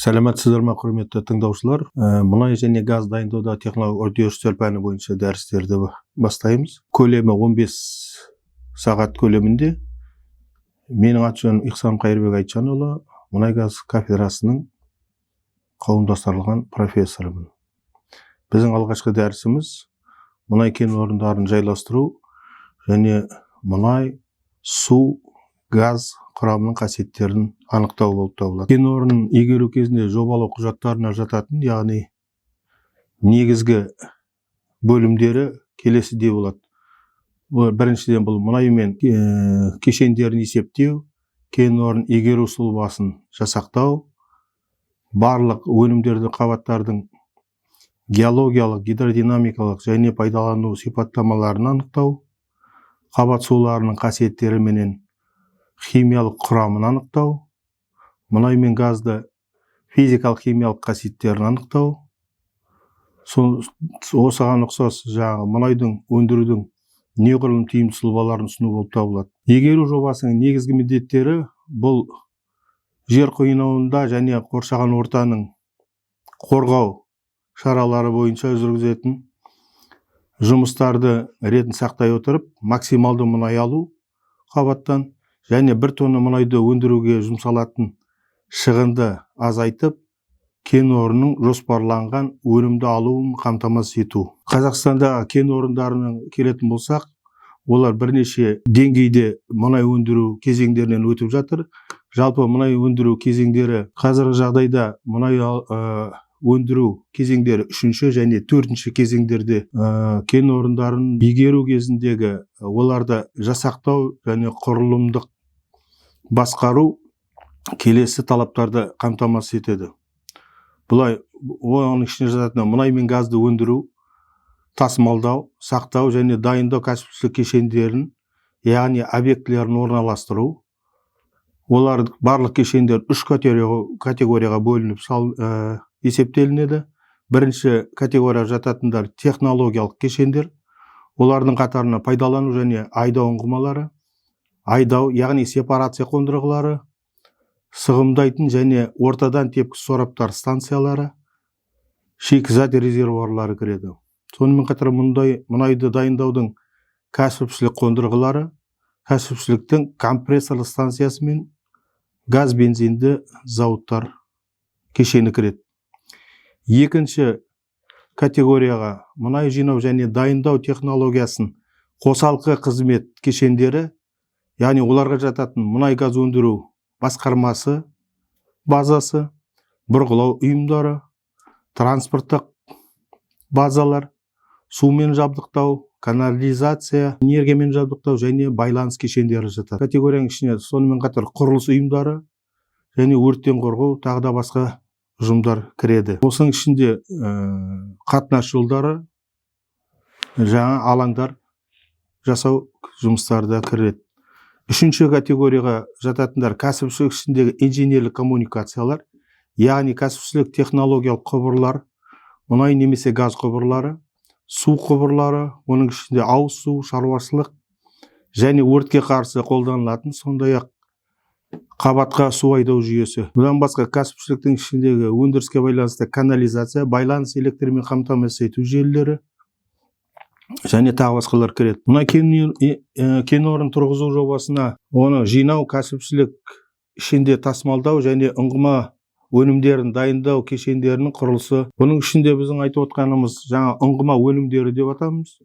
Сәлеметсіздер ме, құрметті тыңдаушылар! Мұнай және газ дайындауда технологиялық үрдістер пәні бойынша дәрістерді бастаймыз. Көлемі 15 сағат көлемінде. Менің аты жөнім Ихсан Қайырбек Айтжанұлы, мұнай газ кафедрасының қауымдастырылған профессорымын. Біздің алғашқы дәрісіміз мұнай кен орындарын жайластыру және мұнай, су, газ құрамының қасиеттерін анықтау болып табылады. Кен орнын игеру кезінде жобалау құжаттарына жататын, яғни негізгі бөлімдері келесідей болады. Бұл біріншіден, бұл мұнай мен кешендерін есептеу, кен орнын игеру сұлбасын жасақтау, барлық өнімдерді, қабаттардың геологиялық, гидродинамикалық және пайдалану сипаттамаларын анықтау, қабат суларының қасиеттері менен химиялық құрамын анықтау, мұнай мен газды физикалық, химиялық қасиеттерін анықтау, осыған ұқсас жаңағы мұнайдың өндірудің неғұрлым тиімді сұлбаларын ұсыну болып табылады. Игеру жобасының негізгі міндеттері: бұл жер қойнауында және қоршаған ортаның қорғау шаралары бойынша жүргізетін жұмыстарды ретін сақтай отырып, максималды мұнай алу қабаттан және 1 тонна мұнайды өндіруге жұмсалатын шығынды азайтып, кен орнының жоспарланған өнімді алуын қамтамасыз ету. Қазақстанда кен орындарының келетін болсақ, олар бірнеше деңгейде мұнай өндіру кезеңдерінен өтіп жатыр. Жалпы мұнай өндіру кезеңдері, қазіргі жағдайда мұнай өндіру кезеңдері үшінші және төртінші кезеңдерде. Кен орындарын игеру кезіндегі оларды жасақтау және құрылымдық басқару келесі талаптарды қамтамасыз етеді. Бұлай, оның ішіне жататын мұнай мен газды өндіру, тасымалдау, сақтау және дайындау кәсіпшілік кешендерін, яғни объектілерін орналастыру. Олар барлық кешендер үш категорияға бөлініп есептелінеді. Бірінші категорияға жататындар — технологиялық кешендер. Олардың қатарына пайдалану және айдау ұңғымалары, айдау, яғни сепарация қондырғылары, сығымдайтын және ортадан тепкі сораптар станциялары, шикізат резервуарлары кіреді. Сонымен қатар мұндай мұнайды дайындаудың кәсіпшілік қондырғылары, кәсіпшіліктің компрессорлық станциясы мен газ бензинді зауыттар кешені кіреді. Екінші категорияға мұнай жинау және дайындау технологиясын қосалқы қызмет кешендері, яғни оларға жататын мұнай газ өндіру басқармасы базасы, бұрғылау ұйымдары, транспорттық базалар, сумен жабдықтау, канализация, энергиямен жабдықтау және байланыс кешендері жатады. Категорияның ішіне сонымен қатар құрылыс ұйымдары және өрттен қорғау, тағы да басқа ұжымдар кіреді. Осының ішінде қатынас жолдары, жаңа алаңдар жасау жұмыстары да кіреді. Үшінші категорияға жататындар — кәсіпшілік ішіндегі инженерлік коммуникациялар, яғни кәсіпшілік технологиялық құбырлар, мұнай немесе газ құбырлары, су құбырлары, оның ішінде ауыз су, шаруашылық және өртке қарсы қолданылатын, сондай ақ қабатқа су айдау жүйесі. Бұдан басқа кәсіпшіліктің ішіндегі өндіріске байланысты канализация, байланыс, электрмен қамтамасыз ету желілері және тағы басқалар кіреді. Мұнай кен орнын тұрғызу жобасына оны жинау, кәсіпшілік ішінде тасымалдау және ұңғыма өнімдерін дайындау кешендерінің құрылысы. Бұның ішінде біздің айтып отқанымыз жаңа ұңғыма өнімдері деп атамыз.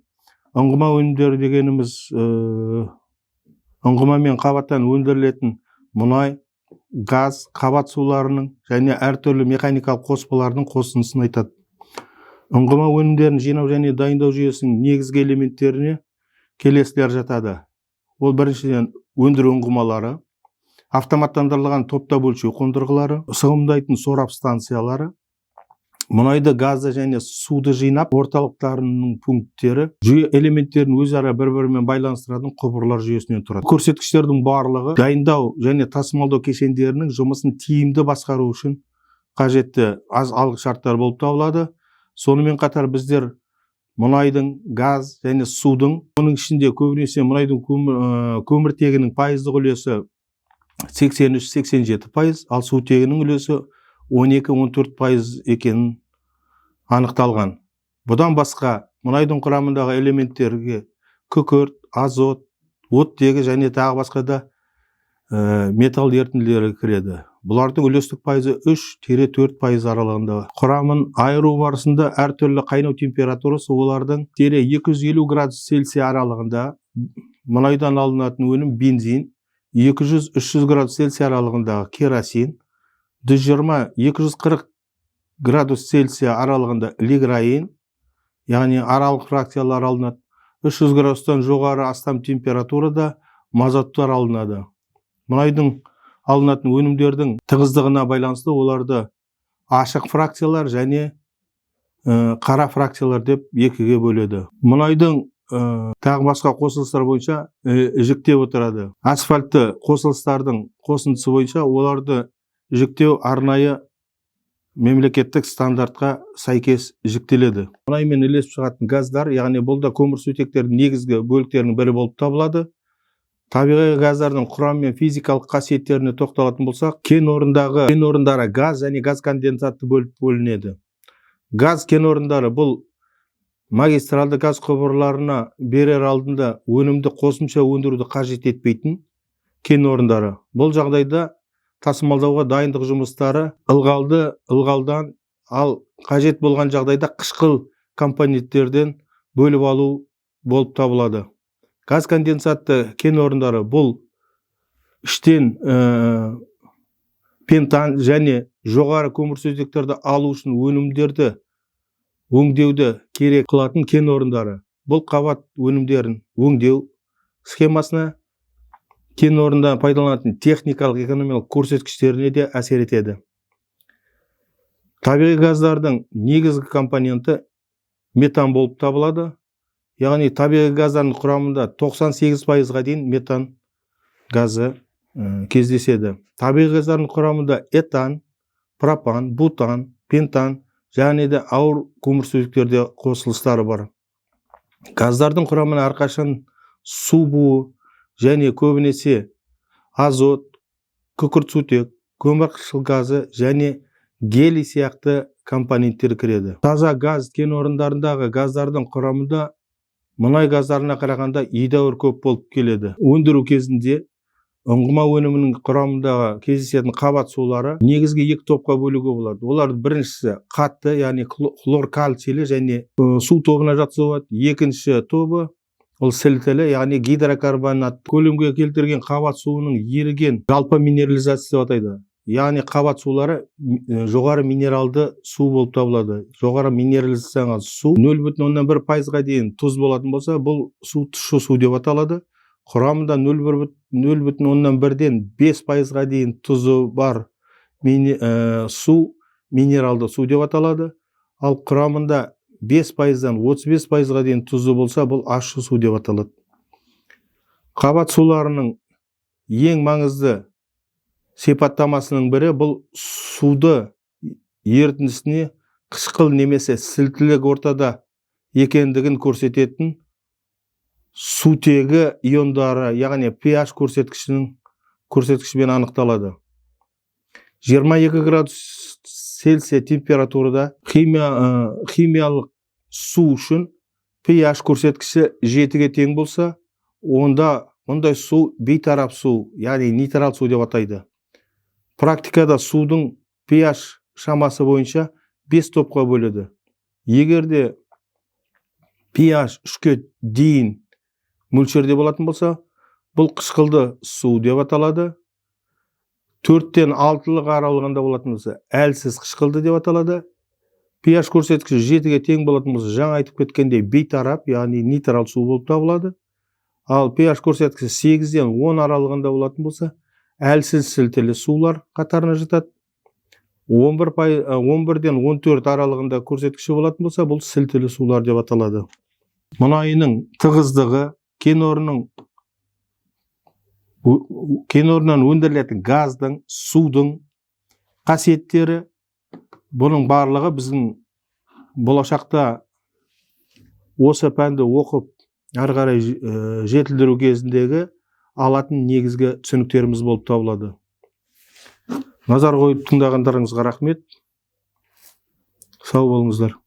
Ұңғыма өнімдері дегеніміз ұңғыма мен қабаттан өндірілетін мұнай, газ, қабат суларының және әртүрлі механикалық қоспалардың қосындысын айтады. Ұңғыма өнімдерін жинау және дайындау жүйесінің негізгі элементтеріне келесілер жатады. Ол біріншіден, өндіру ұңғымалары, автоматтандырылған топтап өлшеу қондырғылары, сығымдайтын сорап станциялары, мұнайды, газды және суды жинап орталықтарының пункттері, жүйе элементтерін өзара бір бірімен байланыстыратын құбырлар жүйесінен тұрады. Көрсеткіштердің барлығы дайындау және тасымалдау кешендерінің жұмысын тиімді басқару үшін қажетті аз алғы шарттар болып табылады. Сонымен қатар біздер мұнайдың, газ және судың, оның ішінде көбінесе мұнайдың көміртегінің пайыздық үлесі 83-87%, ал сутегінің үлесі 12-14% екенін анықталған. Бұдан басқа мұнайдың құрамындағы элементтерге күкірт, азот, оттегі және тағы басқа да металл ерітінділері кіреді. Бұлардың үлестік пайызы 3-4% аралығында. Құрамын айыру барысында әртүрлі қайнау температурасы олардың 250 градус Цельсия аралығында мұнайдан алынатын өнім бензин, 200-300 градус Цельсия аралығындағы керосин, 120-240 градус Цельсия аралығында лигроин, яғни аралық фракциялар алынады. 300 градустан жоғары астам температурада мазоттар алынады. Мұнайдың алынатын өнімдердің тығыздығына байланысты оларды ашық фракциялар және қара фракциялар деп екіге бөледі. Мұнайдың тағы басқа қосылыстар бойынша жіктеп отырады. Асфальтты қосылыстардың қосындысы бойынша оларды жіктеу арнайы мемлекеттік стандартқа сәйкес жіктеледі. Мұнаймен ілесіп шығатын газдар, яғни бұл да көмірсутектердің негізгі бөліктерінің бірі болып табылады. Табиғи газдардың құрамы мен физикалық қасиеттеріне тоқталатын болсақ, кен орындары газ және газ конденсатты бөліп бөлінеді. Газ кен орындары бұл магистралды газ құбырларына берер алдында өнімді қосымша өндіруді қажет етпейтін кен орындары. Бұл жағдайда тасымалдауға дайындық жұмыстары ылғалды ылғалдан, ал қажет болған жағдайда қышқыл компоненттерден бөліп алу болып табылады. Газ конденсатты кен орындары бұл іштен пентан және жоғары көмірсутектерді алу үшін өнімдерді өңдеуді керек қылатын кен орындары. Бұл қабат өнімдерін өңдеу схемасына, кен орнында пайдаланатын техникалық экономикалық көрсеткіштеріне де әсер етеді. Табиғи газдардың негізгі компоненті метан болып табылады. Яғни табиғи газдардың құрамында 98%-ға дейін метан газы кездеседі. Табиғи газдардың құрамында этан, пропан, бутан, пентан және де ауыр көмірсутектерде қосылыстары бар. Газдардың құрамына әрқашан су буы және көбінесе азот, күкіртсутек, көмірқышқыл газы және гелий сияқты компоненттер кіреді. Таза газ кен орындарындағы газдардың құрамында мұнай газдарына қарағанда едәуір көп болып келеді. Өндіру кезінде ұңғыма өнімінің құрамындағы кездесетін қабат сулары негізгі екі топқа бөлуге болады. Олар біріншісі қатты, яғни хлор кальцийлі және су тобына жатқызуға болады. Екінші тобы ол сілтілі, яғни гидрокарбонат. Көлемге келтірген қабат суының еріген жалпы минерализация деп атайды. Яғни қабат сулары жоғары минералды су болып табылады. Жоғары минерализацияланған су 0,1%-ға дейін тұз болатын болса, бұл су тұщы су деп аталады. Құрамында 0,1-ден 5%-ға дейін тұзы бар су минералды су деп аталады. Ал құрамында 5%-дан 35%-ға дейін тұзы болса, бұл ащы су деп аталады. Қабат суларының ең маңызды сипаттамасының бірі бұл суды ерітіндісіне қышқыл немесе сілтілік ортада екендігін көрсететін сутегі иондары, яғни pH көрсеткішімен анықталады. 22 градус Цельсия температурада химиялық су үшін pH көрсеткіші 7-ге тең болса, онда мұндай су бейтарап су, яғни нейтрал су деп атайды. Практикада судың pH шамасы бойынша 5 топқа бөледі. Егер де pH 3-ке дейін мөлшерде болатын болса, бұл қышқылды су деп аталады. 4-тен 6-лық аралығында болатын болса, әлсіз қышқылды деп аталады. pH көрсеткіші 7-ге тең болатын болса, жаңа айтып кеткендей бейтарап, яғни нейтрал су болып табылады. Ал pH көрсеткіші 8-ден 10 аралығында болатын болса, әлсіз сілтілі сулар қатарына жатады. 11-ден 14 аралығында көрсеткіші болатын болса, бұл сілтілі сулар деп аталады. Мұнайының тығыздығы, кен орнынан өндірілетін газдың, судың қасиеттері, бұның барлығы біздің болашақта осы пәнді оқып әрі қарай жетілдіру кезіндегі алатын негізгі түсініктеріміз болып табылады. Назар қойып тыңдағандарыңызға рахмет. Сау болыңыздар.